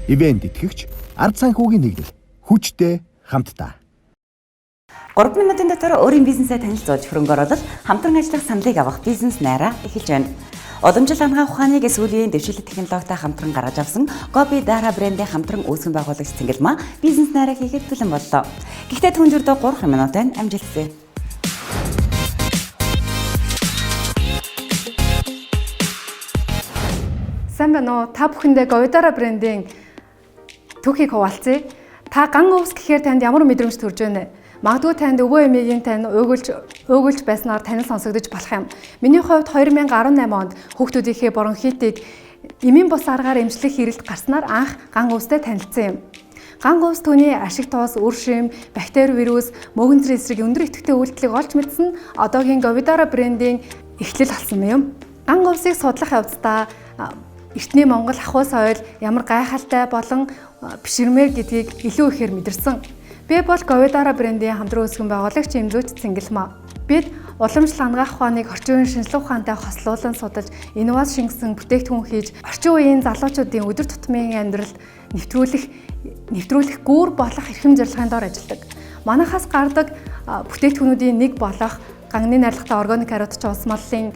Ивент итгэгч Ард санхүүгийн нэгдэл хүчтэй хамтдаа. 3 минутын дотор өөрийн бизнесээ танилцуулж хөрөнгө оруулалт, хамтран ажиллах саналыг авах бизнес найраа эхэлж байна. Уламжлал анагаах ухааныг сүүлийн дэвшилтэт технологитой хамтран гаргаж авсан Gobi Dara брендийн хамтран үүсгэн байгуулагч Цэнгэлмаа бизнес найраа хийхэд бэлэн боллоо. Гэхдээ түн зөрдөө 3 минутын амжилт хүсье. Сайн байна уу? Та бүхэндээ Govidara брендийн түүхийг хуваалцъя. Та ган өвс гэхээр танд ямар мэдрэмж төрж байна вэ? Магадгүй танд өвөө эмээгийн тань уйгуулж байснаар танил сонсогдож болох юм. Миний хувьд 2018 онд хүүхдүүдийнхээ бронхитыг эмийн бус аргаар эмчлэх хэрэлт гарснаар анх ган өвстэй танилцсан юм. Ган өвс түүний ашиг туус, үр шим, бактери, вирус, мөөгөнцрийн эсрэг өндөр идэвхтэй үйлдэлийг олж мэдсэн одоогийн Govidara брендийн эхлэл болсон юм. Ган өвсийг судлах явцдаа эртний Монгол ахуй соёл ямар гайхалтай болон биширмээр гэдгийг илүү ихээр мэдэрсэн. Би бол Govidara брендийн хамтран үүсгэн байгуулагч Эмзүүч Цэнгэлмаа. Бид уламжлал анагаах ухааныг орчин үеийн шинжлэх ухаантай хослуулан судалж, инновац шингэсэн бүтээгдэхүүн хийж, орчин үеийн залуучуудын өдөр тутмын амьдралд нэвтрүүлэх гүүр болох эрхэм зорилгын дор ажилладаг. Манайхаас гардаг бүтээгдэхүүнүүдийн нэг болох ганганы найрлагатай органик хариуцч улс маллын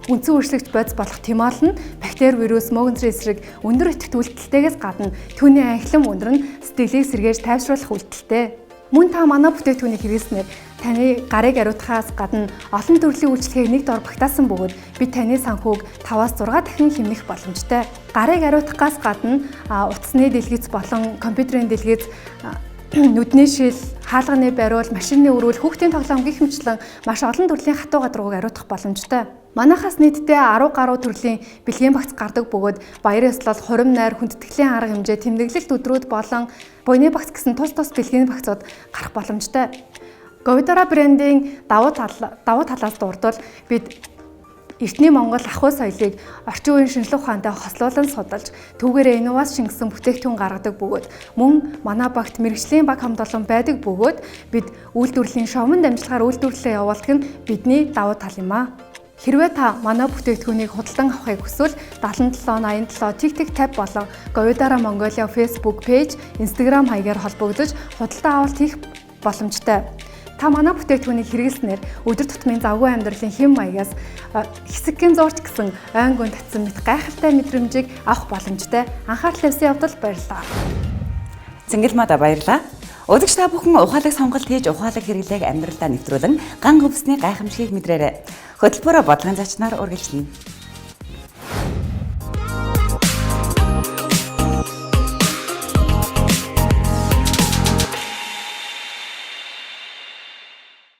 үндсэн өөрчлөгч бодис болох тимол нь бактери, вирус, мөөгөнцрийн эсрэг өндөр идэвхтэй үйлдэлтэйгээс гадна түүний анхлан өндөр нь сэтгэлийг сэргээж тайвшруулах үйлдэлтэй. Мөн та манай бүтээгдэхүүнийг хэрэглэснээр таны гарыг ариутгахаас гадна олон төрлийн үйлчлэгийг нэг дор багтаасан бөгөөд бид таны санхүүг 5-аас 6 дахин хэмнэх боломжтой. Гарыг ариутгахаас гадна утасны дэлгэц болон компьютерийн дэлгэц, нүдний шил, хаалганы бариул, машины өрөөл, хүүхдийн тоглоом гэх мэтчлэн маш олон төрлийн хатуу гадаргууг ариутгах боломжтой. Манайхаас нийтдээ 10 гаруй төрлийн бэлгийн багц гардаг бөгөөд баяр ёслол, хурим найр, хүндэтгэлийн арга хэмжээ, тэмдэглэлт өдрүүд болон буйны багц гэсэн тус тус бэлгийн багцууд гарах боломжтой. Govidara брендийн давуу талаас дурдвал бид эртний Монгол ахуй соёлыг орчин үеийн шинжлэх ухаантай хослуулан судалж, түүгээрээ инновац шингэсэн бүтээгдэхүүн гаргадаг бөгөөд мөн манай багт мэргэжлийн баг хамт олон байдаг бөгөөд бид үйлдвэрлэлийн шовон дамжлагаар үйлдвэрлэлээ явуулдаг нь бидний давуу тал юм аа. Хэрвээ та манай бүтээгдэхүүнийг худалдан авахыг хүсвэл 77 87 тэг тэг 50 болон Govidara Mongolia Facebook page, Instagram хаягаар холбогдож худалдан авалт хийх боломжтой. Та манай бүтээгдэхүүнийг хэрэглэснээр өдөр тутмын завгүй амьдралын хэм маягаас хэсэгхэн зурч гэсэн ойн гүн татсан мэт гайхалтай мэдрэмжийг авах боломжтой. Анхаарал тавьсан явдал баярлалаа. Цэнгэлмаада баярлалаа. Үзэгч та бүхэн ухаалаг сонголт хийж ухаалаг хэрэглээг амьдралдаа нэвтрүүлэн ган өвсний гайхамшигыг мэдрээрэй. Хөтөлбөрөөр бодлогын зочноор үргэлжлэнэ.